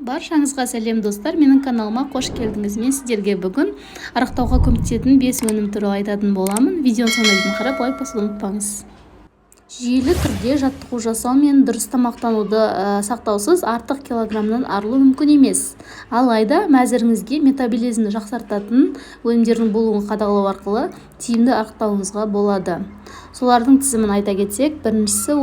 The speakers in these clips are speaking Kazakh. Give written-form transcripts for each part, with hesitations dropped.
Баршаңызға сәлем, достар! Менің каналыма қош келдіңіз! Мен сіздерге бүгін арықтауға көмектесетін бес өнім туралы айтатын боламын. Видеоны соңына дейін қарап, лайк басуды ұмытпаңыз. Жүйелі түрде жаттығу жасау мен дұрыс тамақтануды сақтаусыз артық килограммнан арылу мүмкін емес. Алайда мәзіріңізге метаболизмді жақсартатын өнімдердің болуын қадағалау арқылы тиімді арықтауыңызға болады. Солардың тізімін айта кетсек, біріншісі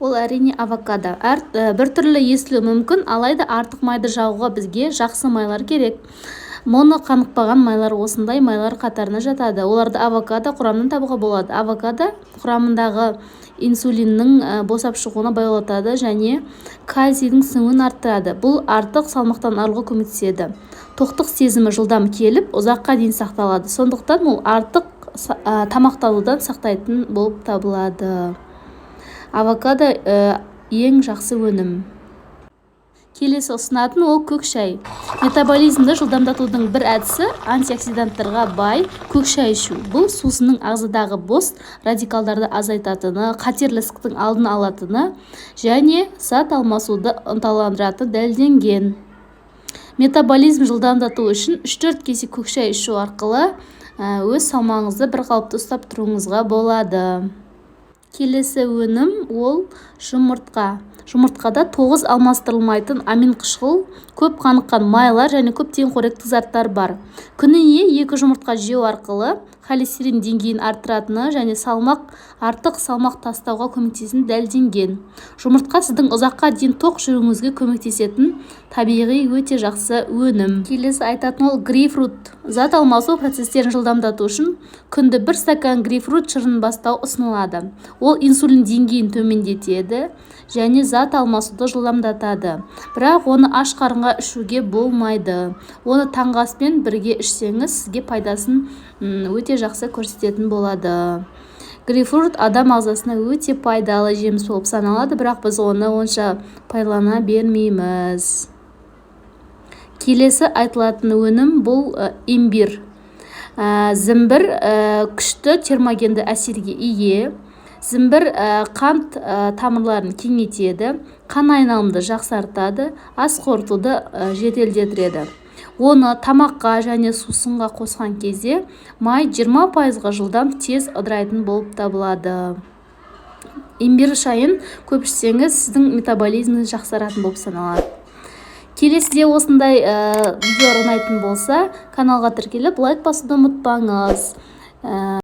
ол әрине авокадо. Әр біртүрлі естілуі мүмкін, алайда артық майды жағуға бізге жақсы майлар керек. Моноқанықпаған майлар осындай майлар қатарына жатады. Оларды авокадо құрамынан табуға болады. Авокадо құрамындағы инсулиннің босап шығуына баяулатады және кальцийдің сіңуін арттырады. Бұл артық салмақтан арылуға көмектеседі. Тоқтық сезімі жылдам келіп, ұзаққа дейін сақталады. Сондықтан ол артық тамақтанудан сақтайтын болып табылады. Авокадо ең жақсы өнім. Келесі ұсынатын ол көк шай. Метаболизмді жылдамдатудың бір әдісі – антиоксиданттарға бай көк шай ішу. Бұл сусынның ағзадағы бос радикалдарды азайтатыны, қатерлі ісіктің алдын алатыны және зат алмасуды ынталандыратыны дәлелденген. Метаболизм жылдамдату үшін 3-4 кесе көк шай ішу арқылы өз салмағыңызды бір қалыпты ұстап тұруыңызға болады. Келесі өнім ол жұмыртқа. Жұмыртқада тоғыз алмастырылмайтын аминқышқыл, көп қаныққан майлар және көптеген қоректік заттар бар. Күніне екі жұмыртқа жеу арқылы холестерин деңгейін арттыратыны және артық салмақ тастауға көмектесетіні дәлелденген. Жұмыртқа сіздің ұзаққа дейін тоқ жүруіңізге көмектесетін табиғи өте жақсы өнім. Келесі айтатын ол грейпфрут. Зат алмасу процестерін жылдамдату үшін күнде бір стакан грейпфрут шырынын бастау ұсынылады. Ол инсулин деңгейін төмендетеді және зат алмасуды жылдамдатады. Бірақ оны аш қарынға ішуге болмайды. Оны таңғы аспен бірге ішсеңіз, сізге пайдасын өте жақсы көрсететін болады. Грейпфрут адам ағзасына өте пайдалы жеміс болып саналады, бірақ біз оны онша пайдалана бермейміз. Келесі айтылатын өнім бұл имбирь. Зімбір күшті термогенді әсерге ие. Зімбір қант тамырларын кеңейтеді, қан айналымды жақсартады, ас қорытуды жеделдетеді. Оны тамаққа және сусынға қосқан кезде май 20%-ға жылдам, тез ыдырайтын болып табылады. Имбирь шайын көп ішсеңіз, сіздің метаболизміңіз жақсаратын болып саналады. Келесіде осындай видеолар ұнайтын болса, каналға тіркеліп, лайк басуды ұмытпаңыз.